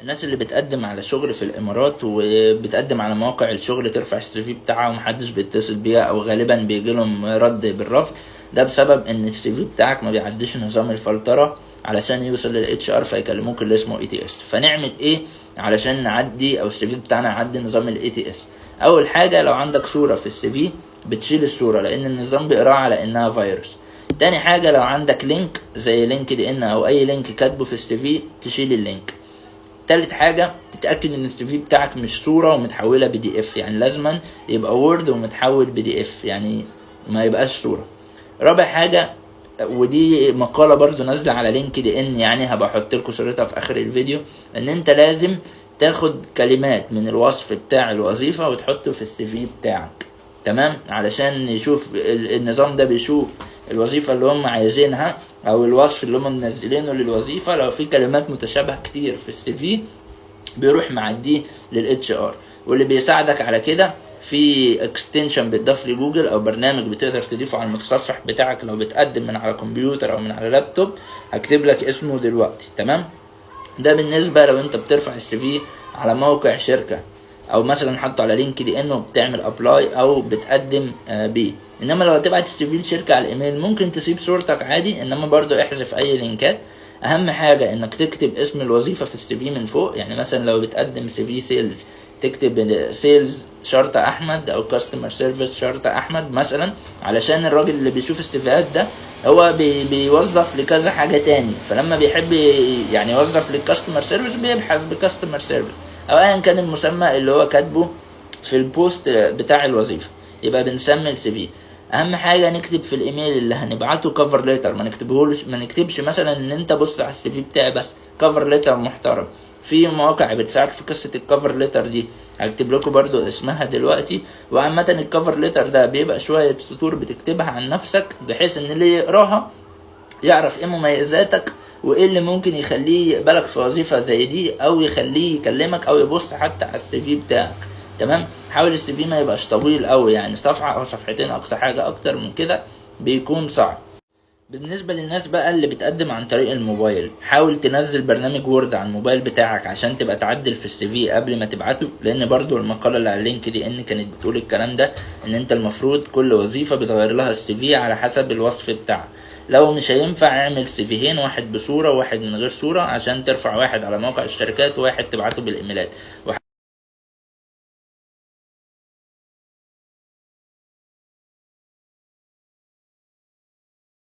الناس اللي بتقدم على شغل في الامارات وبتقدم على مواقع الشغل ترفع ال CV بتاعها ومحدش بيتصل بيها او غالبا بيجي لهم رد بالرفض، ده بسبب ان ال CV بتاعك ما بيعديش نظام الفلترة علشان يوصل لل HR فيكلموك اللي اسمه ATS. فنعمل ايه علشان نعدي او ال CV بتاعنا يعدي نظام ال ATS؟ اول حاجة، لو عندك صورة في ال CV بتشيل الصورة لان النظام بيقراها على انها فيروس. تاني حاجة، لو عندك link زي LinkedIn او اي link كاتبه في ال CV تشيل ال link. تالت حاجة، تتأكد ان ال CV بتاعك مش صورة ومتحولة PDF، يعني لازما يبقى Word ومتحول PDF، يعني ما يبقاش صورة. رابع حاجة، ودي مقالة برضو نازلة على LinkedIn، يعني هبقى احط لكم صورتها في اخر الفيديو، ان انت لازم تاخد كلمات من الوصف بتاع الوظيفة وتحطه في ال CV بتاعك، تمام؟ علشان يشوف النظام ده بيشوف الوظيفة اللي هم عايزينها او الوصف اللي هم منزلينه للوظيفة، لو في كلمات متشابهة كتير في ال CV بيروح معدية لل HR. واللي بيساعدك على كده في extension بيتضاف لجوجل او برنامج بتقدر تضيفه على المتصفح بتاعك لو بتقدم من على كمبيوتر او من على لابتوب، هكتب لك اسمه دلوقتي، تمام؟ ده بالنسبة لو انت بترفع ال CV على موقع شركة او مثلا حاطه على LinkedIn وبتعمل apply او بتقدم بيه. انما لو تبعت ال CV لشركة على الايميل ممكن تسيب صورتك عادي، انما برضو احذف اي لينكات. اهم حاجة انك تكتب اسم الوظيفة في ال CV من فوق، يعني مثلا لو بتقدم CV sales تكتب sales شرطة احمد او customer service شرطة احمد مثلا، علشان الراجل اللي بيشوف ال CV هات ده هو بيوظف لكذا حاجة تاني، فلما بيحب يعني يوظف لل customer service بيبحث ب customer service او ايا كان المسمى اللي هو كاتبه في ال post بتاع الوظيفة. يبقى بنسمي ال CV. اهم حاجة نكتب في الايميل اللي هنبعته cover letter، ما نكتبهوش، ما نكتبش مثلا ان انت بص على ال CV بتاعي بس، cover letter محترم. في مواقع بتساعد في قصة ال cover letter دي، هكتب لكم برضو اسمها دلوقتي. وعامة ال cover letter ده بيبقى شوية سطور بتكتبها عن نفسك بحيث ان اللي يقراها يعرف ايه مميزاتك وايه اللي ممكن يخليه يقبلك في وظيفة زي دي، او يخليه يكلمك او يبص حتى على ال CV بتاعك، تمام؟ حاول ال CV ما يبقاش طويل قوي، يعني صفحة او صفحتين اقصى حاجة، اكتر من كده بيكون صعب. بالنسبة للناس بقى اللي بتقدم عن طريق الموبايل، حاول تنزل برنامج Word على الموبايل بتاعك عشان تبقى تعدل في ال CV قبل ما تبعته، لان برضو المقالة اللي على LinkedIn كانت بتقول الكلام ده، ان انت المفروض كل وظيفة بتغير لها ال CV على حسب الوصف بتاعها. لو مش هينفع اعمل CV هين، واحد بصورة وواحد من غير صورة، عشان ترفع واحد على موقع الشركات وواحد تبعته بالايميلات.